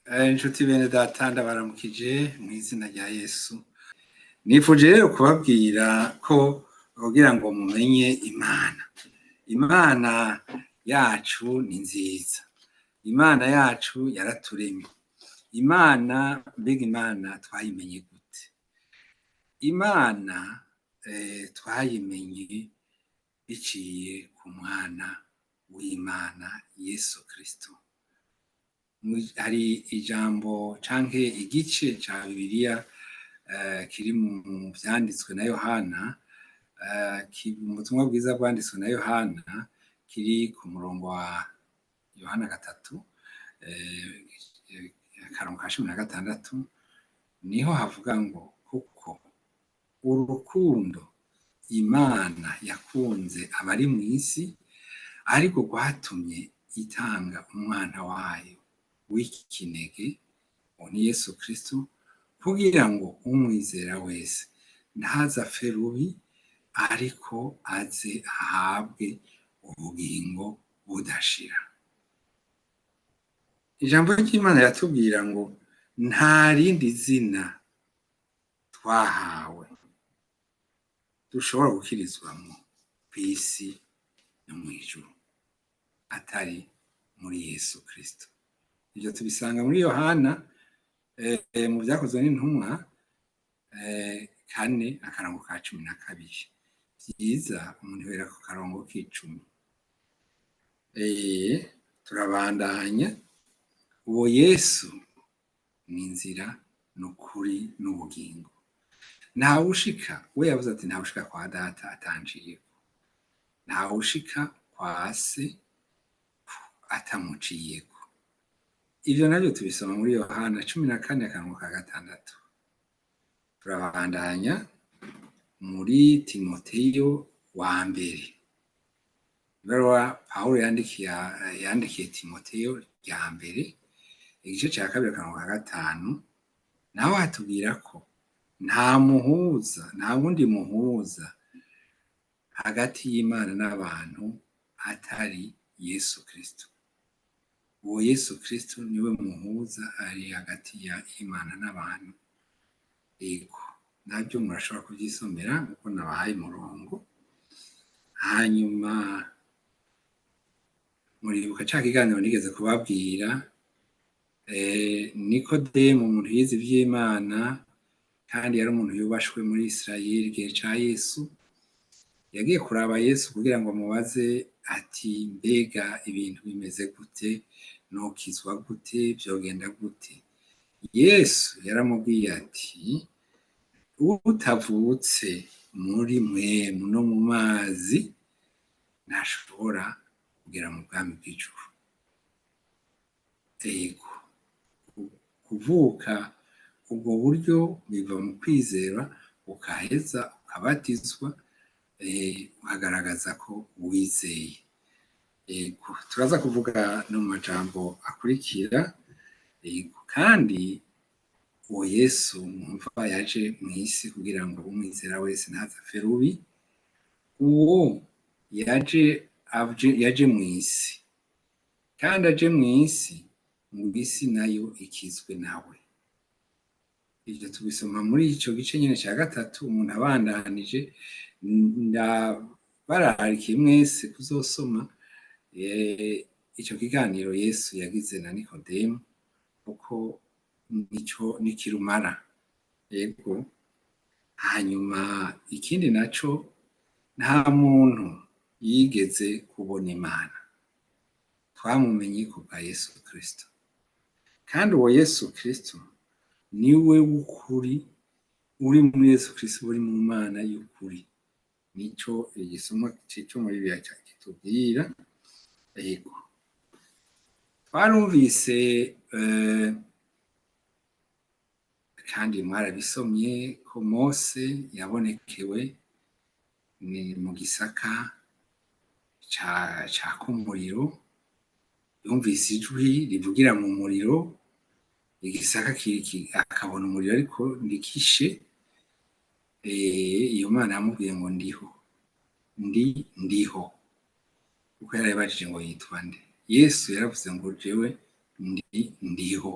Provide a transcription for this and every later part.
Inshuti bene data, ndabaramukije mw'izina rya Yesu. Nifuje rero kubabwira ko kugira ngo mumenye Imana. Imana yacu ni nziza. Imana yacu yaraturemye. Imana, mbega Imana twayimenye gute? Imana twayimenye biciye ku mwana w'Imana Yesu Kristo. Hari ijambo canke igice ca Bibiliya kiri mu vyanditswe na Yohana, mu butumwa bwiza bwanditswe na Yohana, kiri ku murongo wa Yohana 3, akarongo ka 16, niho havuga ngo: "Kuko urukundo Imana yakunze abari mw'isi ariko rwatumye itanga umwana wayo w'ikinege, uwo ni Yesu Kristo, kugira ngo umwizera wese ntaze apfe rubi, ariko aze ahabwe ubugingo budashira." Ijambo ry'Imana riratubwira ngo nta rindi zina twahawe dushobora gukirizwamwo kw'isi no mw'ijuru atari muri Yesu Kristo. Ivyo tubisanga muri Yohana, mu Vyakozwe n'Intumwa 4, akarongo ka 12. Vyiza umuntu yohera ku karongo k'10. Turabandanya. Uwo Yesu ni inzira n'ukuri n'ubugingo. Ntawushika, we yavuze ati: "Ntawushika kwa Data atanciyeko, ntawushika kwa Se atamuciyeko." Ivyo navyo tubisoma muri Yohana 14, akarongo ka 6. Turabandanya muri Timoteyo wa mbere, ibaruwa Pawulo yandikiye Timoteyo rya mbere, igice ca 2, akarongo ka 5, naho hatubwira ko nta muhuza, nta wundi muhuza hagati y'Imana n'abantu atari Yesu Kristo. Uwo Yesu Kristo niwe muhuza ari hagati y'Imana n'abantu. Ego, nabyo murashobora kuvyisomera nkuko nabahaye umurongo. Hanyuma muribuka ca kiganiro nigeze kubabwira, Nikodemu, umuntu yize ivy'Imana kandi yari umuntu yubashwe muri Isirayeli igihe ca Yesu, yagiye kuraba Yesu kugira ngo amubaze ati: "Mbega ibintu bimeze gute? Nokizwa gute? Vyogenda gute?" Yesu yaramubwiye ati: "Utavutse muri mwemu no mu mazi ntashobora kugera mu bwami bw'ijuru." Ego, kuvuka ubwo buryo biva mu kwizera, ukaheza ukabatizwa, ukagaragaza ko wizeye. Ego, turaza kuvuga no mu majambo akurikira. Ego, kandi uwo Yesu mwumva yaje mw'isi kugira ngo umwizera wese ntaze apfe rubi, uwo yaje mw'isi, kandi aje mw'isi ngo isi nayo ikizwe nawe. Ivyo tubisoma muri ico gice nyene ca 3. Umuntu abandanije, ndabararikiye mwese kuzosoma ico kiganiro Yesu yagize na Nikodemu, kuko nico nikirumara. Ego, hanyuma ikindi naco, nta muntu yigeze kubona Imana, twamumenye kubwa Yesu Kristo, kandi uwo Yesu Kristo niwe w'ukuri. Uri muri Yesu Kristo uri mu Mana y'ukuri. Nico igisomwa co muri Bibiliya kitubwira. Ego, twarumvise, kandi mwarabisomye, ko Mose yabonekewe ni mu gisaka caka umuriro, yumvise ijwi rivugira mu muriro, igisaka akabona umuriro ariko ntikishe. Iyo Mana yamubwiye ngo: "Ndiho, ndi ndiho", kuko yarabibajije ngo yitwa nde. Yesu yaravuze ngo: "Jewe ndi ndiho."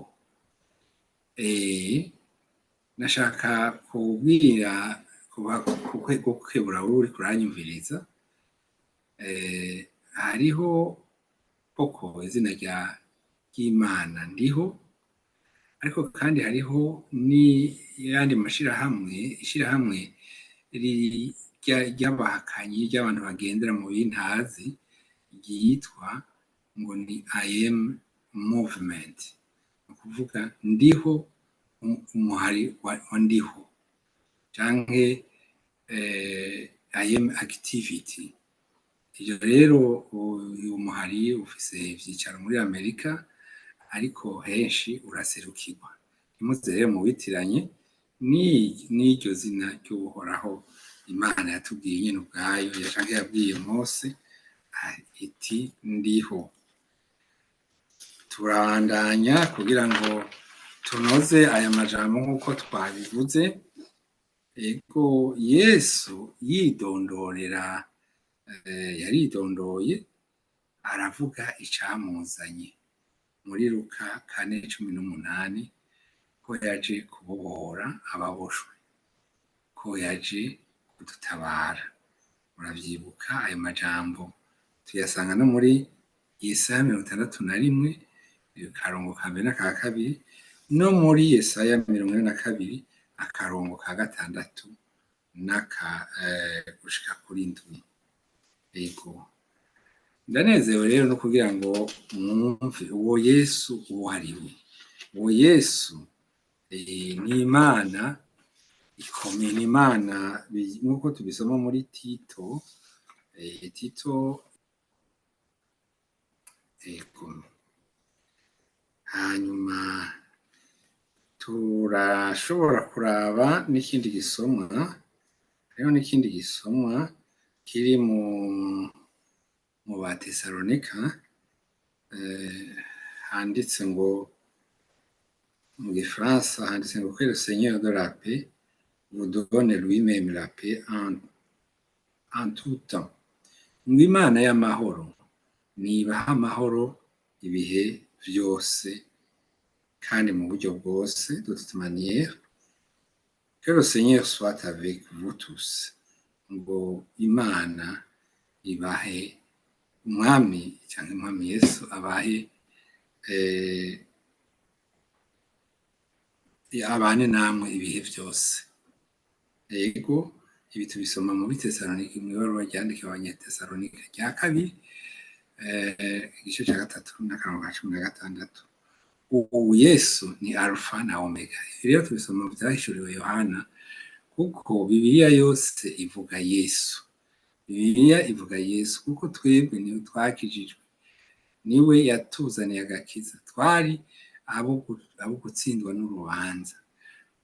Nashaka kubwira, gukebura wowe uriko uranyumviriza. Hariho koko izina ry'Imana ndiho, ariko kandi hariho n'ayandi mashirahamwe, ishirahamwe ry'abahakanyi, ry'abantu bagendera mu bintazi, ryitwa ngo ni I Am Movement, ni ukuvuga ndiho, umuhari wa ndiho, canke I Am Activity. Ivyo rero, uyu muhari ufise ivyicaro muri Amerika, ariko henshi uraserukirwa. Ntimuze rero muwitiranye n'iryo zina ry'Uhoraho Imana yatubwiye nyene ubwayo, canke yabwiye Mose iti: "Ndiho." Turabandanya kugira ngo tunoze aya majambo nk'uko twabivuze. Ego, Yesu yidondorera, yaridondoye, aravuga icamuzanye muri Luka 4:18, ko yaje kubohora ababoshwe, ko yaje kudutabara. Muravyibuka, ayo majambo tuyasanga no muri Yesaya 61, akarongo ka mbere n'aka kabiri, no muri Yesaya 42, akarongo ka gatandatu n'aka gushika kuri ndwi. Ego, ndanezerewe rero no kugira ngo mwumve uwo Yesu uwo ari we. Uwo Yesu ni Imana ikomeye, ni Imana nk'uko tubisoma muri Tito, Tito. Ego, hanyuma turashobora kuraba n'ikindi gisomwa, hariho n'ikindi gisomwa kiri mu Batesalonika, handitse ngo, mu gifaransa handitse ngo: "Que le Seigneur de la paix vous donne lui-même la paix en tout temps." Ngo Imana y'amahoro nibaha amahoro ibihe vyose kandi mu buryo bwose, de toute manière. Que le Seigneur soit avec vous tous. Ngo Imana ibahe, Umwami canke Umwami Yesu abahe, abane namwe ibihe vyose. Ego, ibi tubisoma mu Bitesalonike, mw'ibaruwa ryandikiwe Abanyetesalonike rya kabiri, igice ca gatatu n'akarongo ka 16. Ubu Yesu ni Alpha na Omega. Ibi rero tubisoma mu Vyahishuriwe Yohana, kuko Bibiliya yose ivuga Yesu. Bibiliya ivuga Yesu kuko twebwe niwe twakijijwe, niwe yatuzaniye agakiza. Twari abo gutsindwa n'urubanza,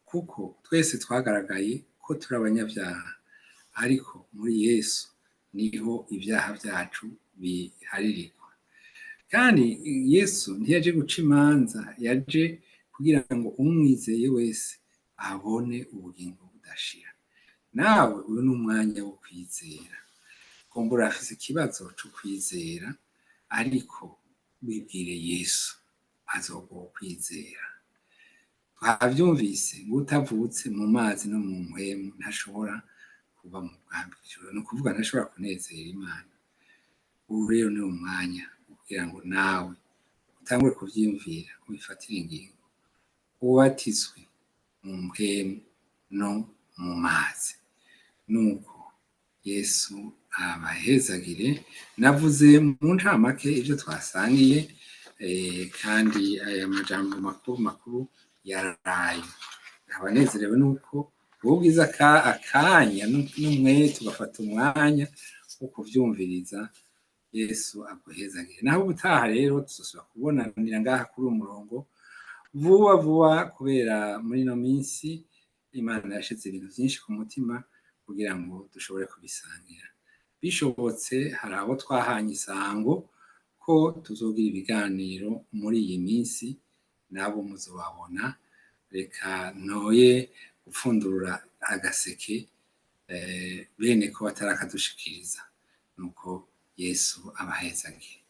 kuko twese twagaragaye ko turi abanyabyaha, ariko muri Yesu niho ibyaha byacu biharirirwa. Kandi Yesu ntiyaje guca imanza, yaje kugira ngo umwizeye wese abone ubugingo budashira. Nawe uyu ni umwanya wo kwizera. Kumbura afise ikibazo co kwizera, ariko wibwire Yesu, azoguha kwizera. Twavyumvise ngo utavutse mu mazi no mu mpwemu ntashobora kuba mu bwami bw'ijuru, ni ukuvuga ntashobora kunezera Imana. Ubu rero ni umwanya kugira ngo nawe utangure kuvyiyumvira, ubifatire ingingo, ubatizwe mu mpwemu no mu mazi. Nuko Yesu abahezagire. Navuze mu ncamake ivyo twasangiye, kandi aya majambo makuru makuru yaraye. Nkaba nezerewe nuko wowe akanya n'umwete ugafata umwanya wo kuvyumviriza. Yesu aguhezagire. Naho ubutaha rero tuzosubira kubonanira ngaha kuri uyu murongo vuba vuba, kubera muri ino minsi Imana yashize ibintu vyinshi ku mutima kugira ngo dushobore kubisangira. Bishobotse, hari abo twahanye isango ko tuzogira ibiganiro muri iyi minsi, nabo muzobabona. Reka ntoye gupfundurura agaseke, bene ko batarakadushikiriza. Nuko Yesu abahezagire.